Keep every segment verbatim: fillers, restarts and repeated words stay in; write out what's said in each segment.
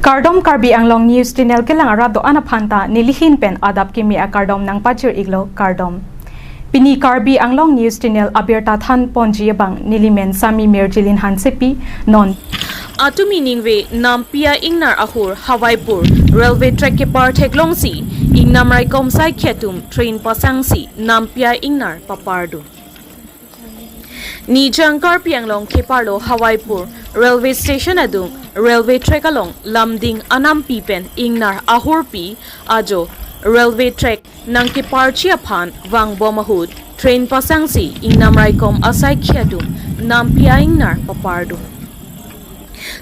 Kardom, Karbi Anglong News Channel kelang arat do-an aphan ta nelihin pen adap kimi akardom nangpachir-iklo, kardom. Pini Karbi Anglong News Channel abirta thanponji abang nelimen Sami Mirjilin Hansepi. Non atumi ningve nampi a-ingnar ahur Hawaipur railway track kepar theklongsi ingnam raikom asaikhi atum train pasangsi nampi a-ingnar papardun. Nijang Karbi Anglong keparlo Hawaipur railway station adung railway track along lamding anampi pen ingnar ahurpi ajo railway track nangkeparji aphan vangbom ahut train pasangsi ingnam raikom asaikhi atum nampi a-ingnar papardun.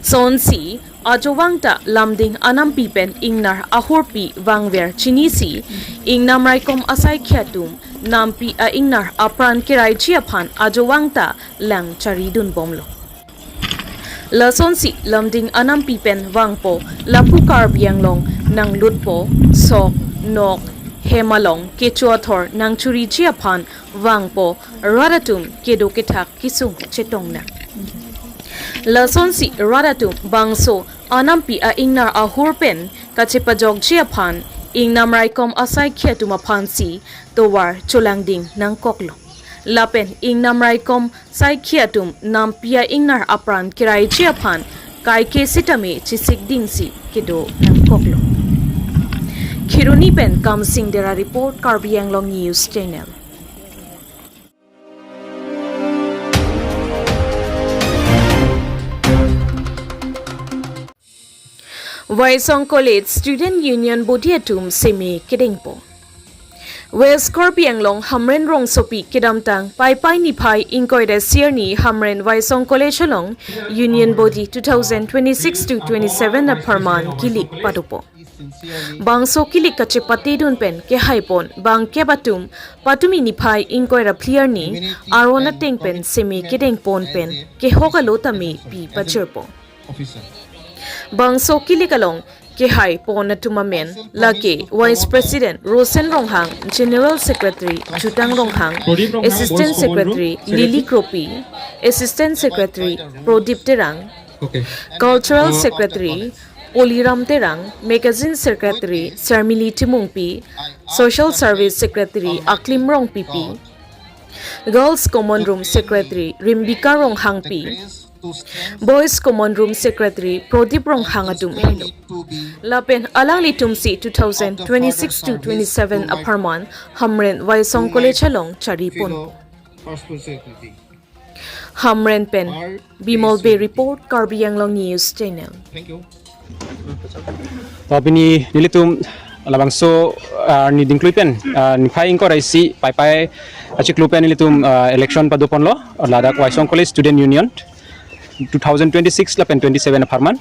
Sonsi ajo vangta lamding anampi pen ingnar ahurpi vangver chinisi ingnam raikom asaikhi atum nampi a-ingnar apran keraiji aphan ajo vangta lang charidunbomlo. Lasonsi lamding anampi pen vangpo lapu Karbi Anglong nanglutpo sok nok hem along kecho athor nangchoriji aphan vangpo rat atum kedo kethak kesung chetong nang. Lasonsi rat atum bangso anampi a-ingnar ahur pen kachepajokji aphan ingnam raikom asaikhi atum aphansi tovar cholangding nangkoklo. Lapen ingnam raikom asaikhi atum nampi a-ingnar apran keraiji aphan kaike sitame chesikdingsi kedo nangkoklo. Kheroni pen Kamsing Dera report, Karbi Anglong News Channel. Waisong College Student Union body atum seme kedengpo. West Karbi Anglong Hamren rongsopi kedamtang Paipai niphai ingkoi ra isi arni Hamren Waisong College along Union Body two thousand twenty-six to twenty-seven apharman kilik padopo. Bangso kilik kachepatedun pen kehaipon bangkep atum patumi niphai ingkoi ra phli arni aron ateng pen seme kedengpon pen kehok alo tame pi pajirpo. Bangso kilik along kehaipon atum amen lake Vice President Rosen Ronghang, General Secretary Jutang Ronghang, Assistant Secretary Lily Kropi, Assistant Secretary Prodip Terang, Cultural Secretary Poliram Terang, Magazine Secretary Sarmili Timungpi, Social Service Secretary Aklim Rongpipi, Girls Common Room Secretary Rimbika Ronghangpi, Boys Common Room Secretary Prodip Ronghang atum helo. Lapen alanglitumsi two thousand twenty-six to twenty-seven apharman Hamren Waisong College along chariponpo. Hamren pen Bimol Bey report, Karbi Anglong News Channel. To pini nelitum labangso, ah, ni dingklui pen, ah, niphai ingkoi ra isi Paipai achiklo pen nelitum, ah, election padoponlo, ladak Waisong College Student Union two thousand twenty-six lapen twenty-seven apharman.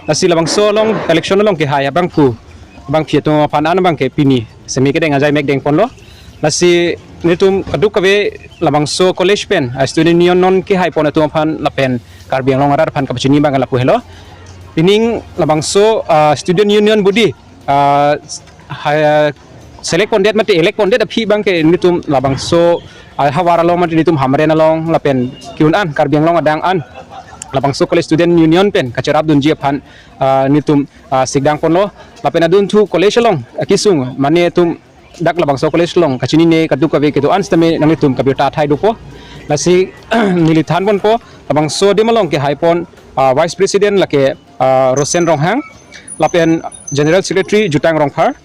Lasi labangso along election along kehai abangphu, abangpi atum aphan an abangke pini seme kedeng ajai mek dengponlo. Lasi nelitum kadokave labangso college pen, ah, student union non kehaipon atum aphan lapen Karbi Anglong arat aphan kapachini abang lapu helo. Pining labangso, ah, student union body, ah, ha-, select pondet mate elect pondet aphi abangke nelitum labangso, ah, havar along mate nelitum Hamren along lapen ke-un an Karbi Anglong adang an labangso college student union pen kacherapdunji aphan, ah, nelitum, ah, sikdangponlo. Lapen adunthu college along, ah, kesung mane atum dak labangso college along kachinine kadokave kedo-an sitame nanglitum kabirta athai dopo. Lasi neli thanponpo labangso adim along kehaipon, ah, Vice President lake, ah, Rosen Ronghang, lapen General Secretary Jutang Rongphar,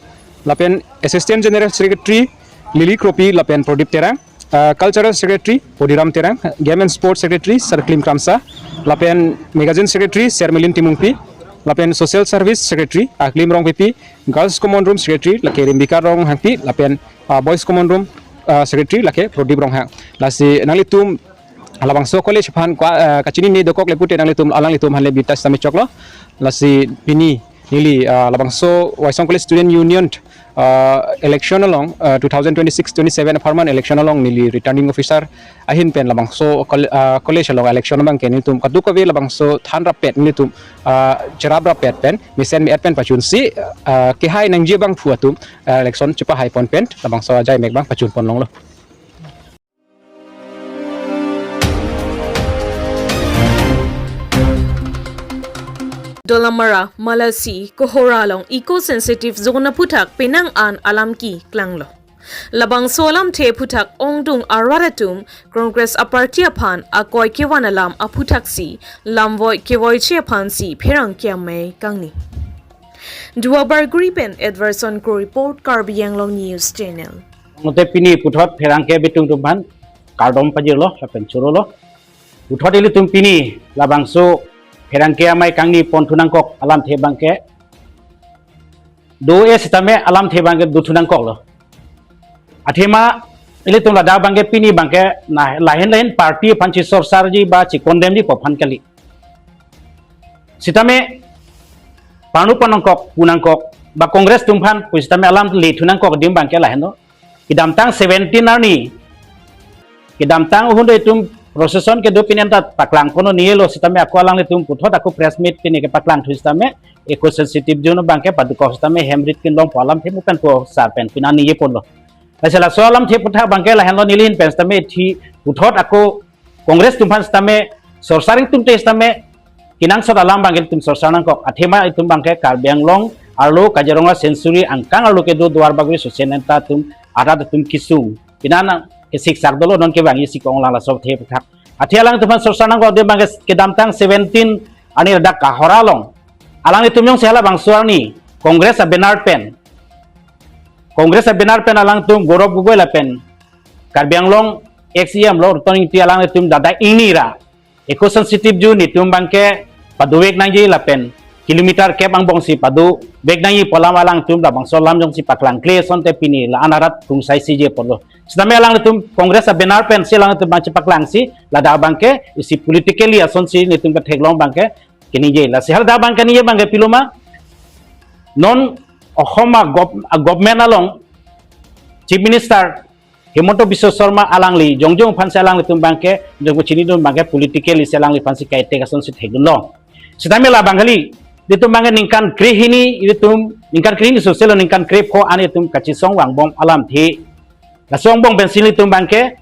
lapen Assistant General Secretary Lily Kropi lapen Prodip Terang, ah, Cultural Secretary Podiram Terang, Game and Sports Secretary Sarklim Kramsa, lapen Magazine Secretary Sermelin Timungpi, lapen Social Service Secretary Aklim Rongpipi, Girls Common Room Secretary lake Rimbika Ronghangpi, lapen, ah, Boys Common Room, ah, Secretary lake Prodip Ronghang. Lasi nanglitum labangso college aphan kwa, ah, kachinine dokok le pute nanglitum alanglitum aphan le birta sitame choklo. Lasi pini neli, ah, labangso Waisong College Student Union, ah, election along, ah, two thousand twenty-six twenty-seven apharman election along neli returning officer ahin pen labangso col-, ah, college along election abangke nelitum kadokave labangso than rappet nelitum, ah, cherap rappet pen mesen me-et pen pachunsi, ah, kehai nangji abangphu atum, ah, election chepahaipon pen labangso ajai mek abang pachunpon longlo. Dolamara, Malasi, Kohora along eco-sensitive zone aphuthak penang an alam keklanglo. Labangso alamthe aphuthak ongdung arat atum Congress aparty aphan akoi kevan alam aphuthak si lamvoi kevoiche aphan si pherangke amei kangni. Duar Bagori pen Edwardson Kro report, Karbi Anglong News Channel. Ngote pini puthot pherangke bitung atum aphan kardom pajirlo, lapen chorolo. Puthot ilitum pini labangso pherangke amei kangni ponthu nangkok alamthe abangke do-e sitame alamthe abangke dothu nangkoklo. Athema ilitum ladak abangke pini abangke na lahin lahin party aphan chisorsarji ba chicondemnji pu aphan kali. Sitame pangnu pon nangkok, pu nangkok, ba Congress atum aphan pu sitame alam lethu nangkok adim abangke lahenlo. Kedamtang seventeen arni, kedamtang ahut do itum procession kedo pini anta paklang ponlo niyelo sitame ako alanglitum puthot ako press meet pini kepaklangthu sitame eco-sensitive zone abangke padukok sitame hem rit kinlong pu alamthe mu pen pu sar pen pini niye ponlo. Lasi laso alamthe aphuthak abangke lahenlo, neli ahin pen sitame thi puthot ako Congress atum aphan sitame sorsar ingtungte sitame kenangsot alam abangke itum sorsar nangkok. Athema itum abangke Karbi Anglong arlo Kaziranga Century angkang arlo kedo Duar Bagori social network atum arat atum kesung pini an kesiksak dolo, non kevangji si ke-ong lang laso alamthe aphuthak. Athe alangtum aphan sorsar nangkok adim abangke kedamtang seventeen arni ladak Kohora along alanglitum jongsi halabangso arni Congress a-banner pen, Congress a-banner pen alangtum Gaurav Gogoi lapen Karbi Anglong ex-E M lo Roton Engti alanglitum dada ingni ra eco-sensitive zone itum abangke padovek nangji lapen kilometer kep angbong si padovek nangji pu alam alangtum labangso alam jongsi paklangkle asonte pini la-an arat kungsai sije ponlo. Sitame alanglitum Congress a-banner pen si alangtum abang chepaklang si ladak abangke isi politically asonsi nelitum ketheklong abangke keningje. Lasi haladak abangke ningje abangke pilo ma, non Assam a-gov-, a-government along Chief Minister Himanta Biswa Sarma alangli jongjong aphan si alanglitum abangke jongko chinidun abangke politically si alangliphan si kaitek asonsi thekdunlo. Sitame labang kali, ilitum abangke ningkan krehini, ilitum ningkan krehini soselo ningkan krepho an ilitum kachesong vangbom alamthe. Laso angbong pensi ilitum abangke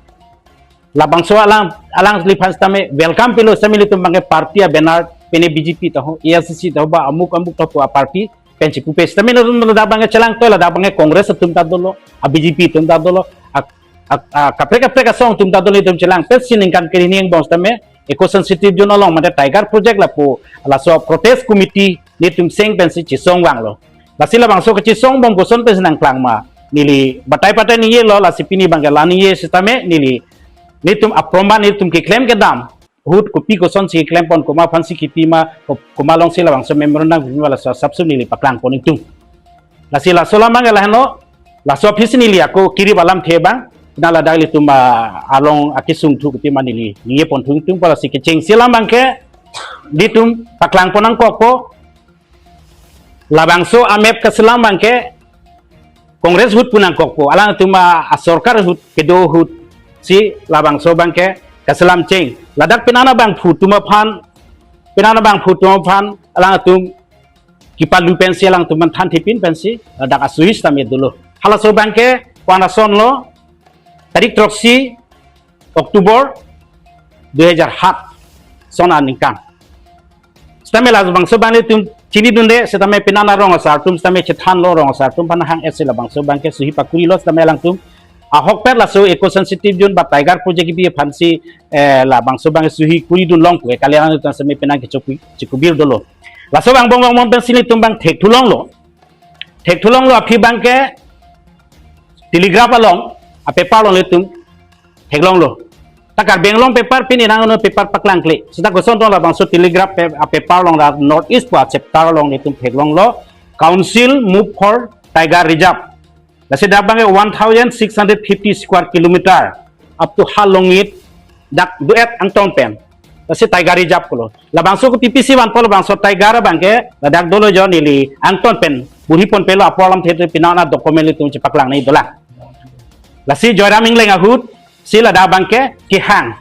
labangso alang, alangliphan sitame welcome pilo, sitame ilitum abangke party a-banner pene B J P taho, A I C C taho ba amuk amuk taho pu a-party pen chipupe sitame ilitum ladak abangke chelang to, ladak abangke Congress atum ta dolo, a-B J P atum ta dolo, a, a, a, kaprek kaprek asong atum ta dolo, itum chelang pensi ningkan krehini angbong sitame eco-sensitive zone along mate Tiger Project lapu laso protest committee nelitum seng pensi chesong vanglo. Lasi labangso kachesong angbong koson pensi nangklang ma, neli batai batai ningjelo, lasi pini abangke la ningje sitame neli nelitum aproman nelitum keklem kedam ahut kopi kosonsi keklem pon, komat aphansi kipi ma, ko-, komat alongsi labangso memorandum kipi ma laso asapso neli paklang pon ingtung. Lasi laso alam abangke lahenlo, laso aphi si neli ako kerip alamthe abang, na ladak ilitum, ah, along akesung thu kipi ma neli ningje ponthu ingtung pu lasi kechengsi alam abangke nelitum paklang pon nangkokpo, labangso a-map kaselam abangke Congress ahut pu nangkokpo, alangtum a-sorkar ahut kedo ahut si labangso abangke kaselam cheng. Ladak penang abangphu atum aphan, penang abangphu atum aphan alangtum kepalu pensi alangtum aphan thanthipin pensi ladak asuhi sitame dolo. Halaso abangke ko-an asonlo, tarik throksi October dui hajar hat ason aningkan. Sitame labangso abang nelitum chinidunde, sitame penang arong asar atum sitame chethanlo, rong asar atum aphan hang-et si labangso abangke suhi pakurilo, sitame alangtum ahokpet laso eco sensitive zone ba Tiger Project kipi aphansi, eh, labangso abang suhi kuridun long pu, eh, kali alangtum sitame penang kecho-, chekubir dolo. Laso abang angbong angbong pensi nelitum abang thekthulonglo. Thekthulonglo aphi abangke Telegraph along a-paper along nelitum theklonglo. Ta Karbi Anglong paper pini nang ano paper paklangkle. Seta koson tong labangso Telegraph pe-, a-paper along la North East pu a-chapter along nelitum theklonglo. Council move for Tiger Reserve. Lasi dak abangke one thousand six hundred fifty square kilometer up to Halongit dak do-et angton pen. Lasi Tiger Reserve pulo. Labangso kopi pisi vanpo, labangso Tiger abangke ladak dolo jo, neli angton pen puri pon pelo, apor alamthe penang a-document nelitum chepaklang nangji dolang. Lasi Joyram Engleng ahut si ladak abangke kehang.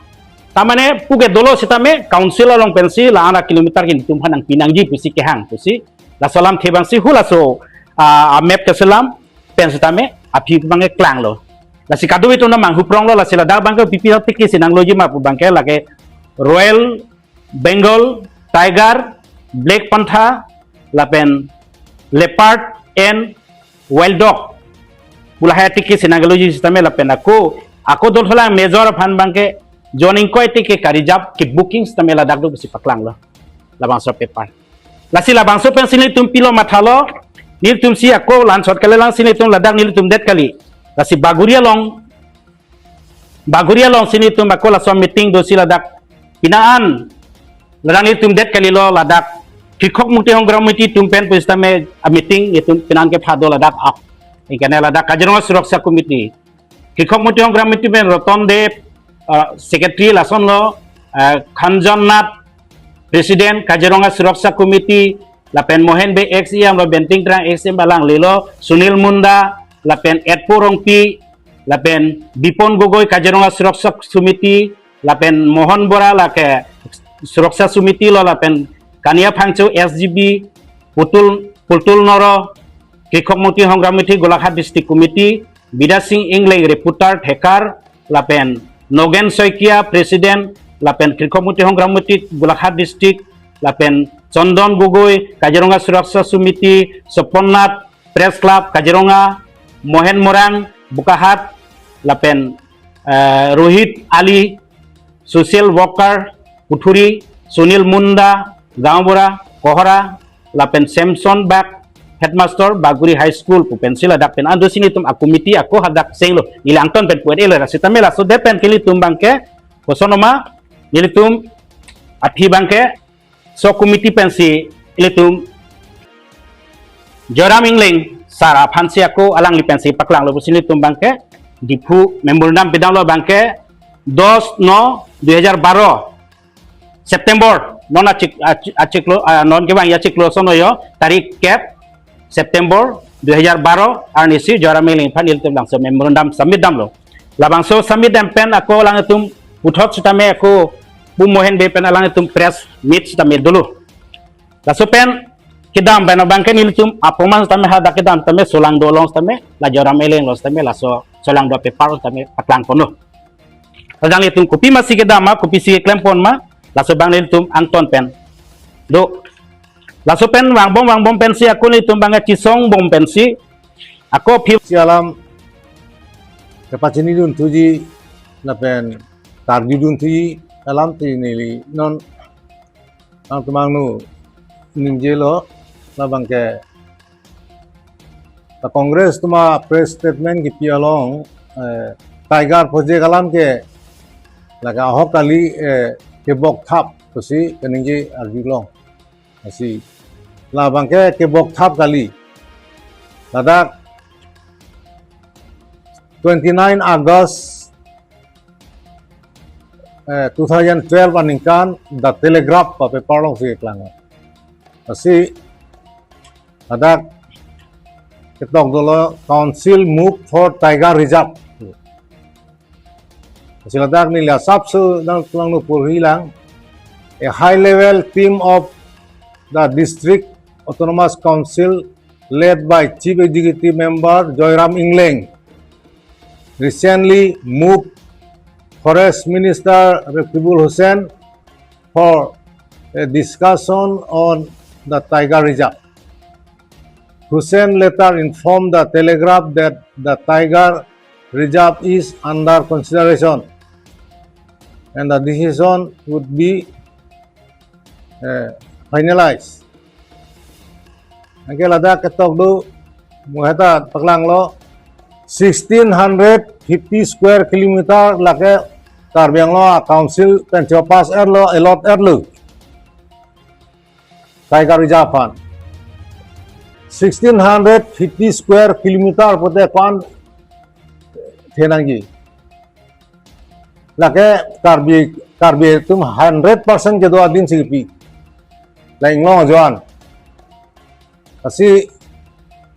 Ta mane puke dolo sitame council along pensi la-an a-kilometer ke nelitum aphan nangpi nangji pusi kehang pusi. Laso alamthe abangsi halaso, ah, a-map keselam pen sitame aphi abangke klanglo. Lasi kadokave atum na manghu pronglo, lasi ladak abangke kopi pi aphi ke si nangloji ma pu abangke lake Royal Bengal Tiger black panther, lapen leopard and wild dog pu lahai atiki si nangkelo ji sitame lapen ako, ako dol tholang major aphan abangke jon ingkoi atiki ka-reserve ke-booking sitame ladak do pusi paklanglo labangso paper. Lasi labangso pensi nelitum pilo mathalo, nelitum si ako lansot kalilang si nelitum ladak nelitum det kali. Lasi Baguri along, Baguri along si nelitum ako laso meeting do si ladak pini an ladak nelitum det kalilo, ladak Krikhok Mukti Songram Committee atum pen pusitame a-meeting nelitum pini an kephado ladak ak. Ingkene ladak Kaziranga Suraksha Committee, Krikhok Mukti Songram Committee pen Roton Deb, uh, secretary lasonlo, uh, Khanjan Nath, president Kaziranga Suraksha Committee, lapen Mohen Bey ex E M lo, Benting Terang ex E M alang lelo, Sunil Munda, lapen Etpo Rongpi, lapen Bipon Gogoi Kaziranga Suraksha Committee, lapen Mohon Bora lake Suraksha Committee lo, lapen Kania Phangcho S G B, Putul, Putul Noro, Krikhok Mukti Songram Committee Golaghat District Committee, Bidya Sing Engleng reporter thekar, lapen Nogen Saikia president, lapen Krikhok Mukti Songram Committee Golaghat District, lapen Chondon Gogoi Kaziranga Suraksha Committee, Sopon Nath Press Club Kaziranga, Mohen Morang Bokahat, lapen, eh, Rohit Ali social worker Puthuri, Sunil Munda Gaonbura Kohora, lapen Samson Bak headmaster Baguri High School pu pensi ladak pini an do si nelitum a-committee ako hadak chenglo, neli angton pen pu-et-elo ra sitame laso det pen ke nelitum abangke kosonma nelitum aphi abangke so committee pensi ilitum Joyram Engleng sir aphan si ako alangli pensi paklanglo pusi nelitum abangke Diphu memorandum pidamlo abangke dos no dui hajar baro September, non achik, achik, achiklo, ah, non kevang achiklo ason yo, tarik kep September dui hajar baro arni si Joyram Engleng aphan ilitum labangso memorandum submit damlo. Labangso submit dam pen ako alangtum puthot sitame ako Pu Mohen Bey pen alangtum press meet sitame dolo. Laso pen kedam pen abangke nelitum apoman sitame hadak kedam sitame Solangdo along sitame la Joyram Engleng lo sitame laso Solangdo paper sitame paklang ponlo. Ladak nelitum kopima si kedam ma, kopisi keklem pon ma, laso abang nelitum angton pen do. Laso pen vangbom vangbom pensi ako nelitum abangke chisong bom pensi ako aphi si alam kepachini dun thuji lapen karju dun thuji alam ti neli non angtumang nu ningjelo labangke ta Congress atum a-press statement kipi along, eh, Tiger project alam ke lake ahok kali, eh, kebok thap pusi kaningje arjulong. Lasi labangke kebok thap kali. Ladak twenty-nine August, eh, two thousand twelve aningkan The Telegraph pa paper along si keklang. Lasi ladak ketok dolo Council move for Tiger Reserve. Lasi ladak neli asapso nangklang nu purhi lang. A high level team of the District Autonomous Council led by Chief Executive Member Joyram Engleng recently moved Forest Minister Rakibul Hussain for a discussion on the Tiger Reserve. Hussain later informed the Telegraph that the Tiger Reserve is under consideration and the decision would be, eh, finalized. Anke ladak ketok do, mo heta paklanglo, sixteen hundred fifty square kilometer lake Karbi Anglong a-council pen cho pass erlo, allot erlo Tiger Reserve aphan. Sixteen hundred fifty square kilometer pute ko-an thenangji. Lake Karbi, Karbi atum hundred percent kedo adin si kipi. La Inglong ajoine. Lasi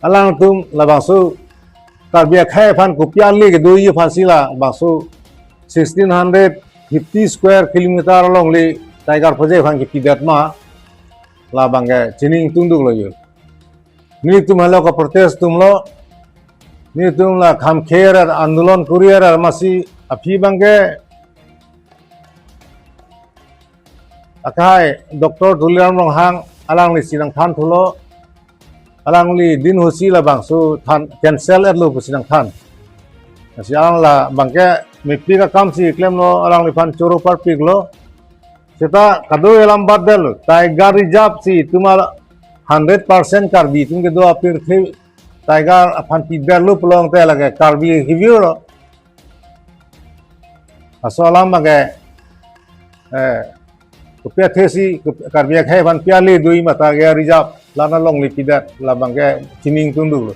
alangtum labangso Karbi akhei aphan kopi ale kedoji aphan si labangso sixteen hundred fifty square kilometer alongle Tiger project aphan kipidet ma labangke chini ingtungduklo yo. Nelitum helo ke-protest atumlo. Nelitum la kham kher ar andolon korir ar masi aphi abangke akhai Doctor Tuliram Ronghang alangli si nangthan thulo, alangli din hosi labangso than cancel etlo pusi nangthan. Lasi alang labangke mepik akamsi klemlo, alangliphan choro parpiklo. Seta kado alam batdetlo, Tiger Reserve si itum a hundred percent Karbi atum kedo apirthe Tiger aphan pidetlo pulote lake Karbi hivirlo. Laso alam lake, eh, kopi athesi, Karbi akhei aphan pi ale do-i ma Tiger Reserve, la-an alongle pidet, labangke chiningtungdunlo.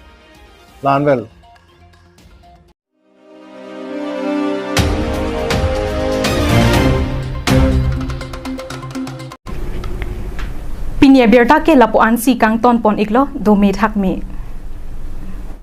La-an vel. Pini abirta ke lapu-ansi kangtonpon-iklo, dome thakme.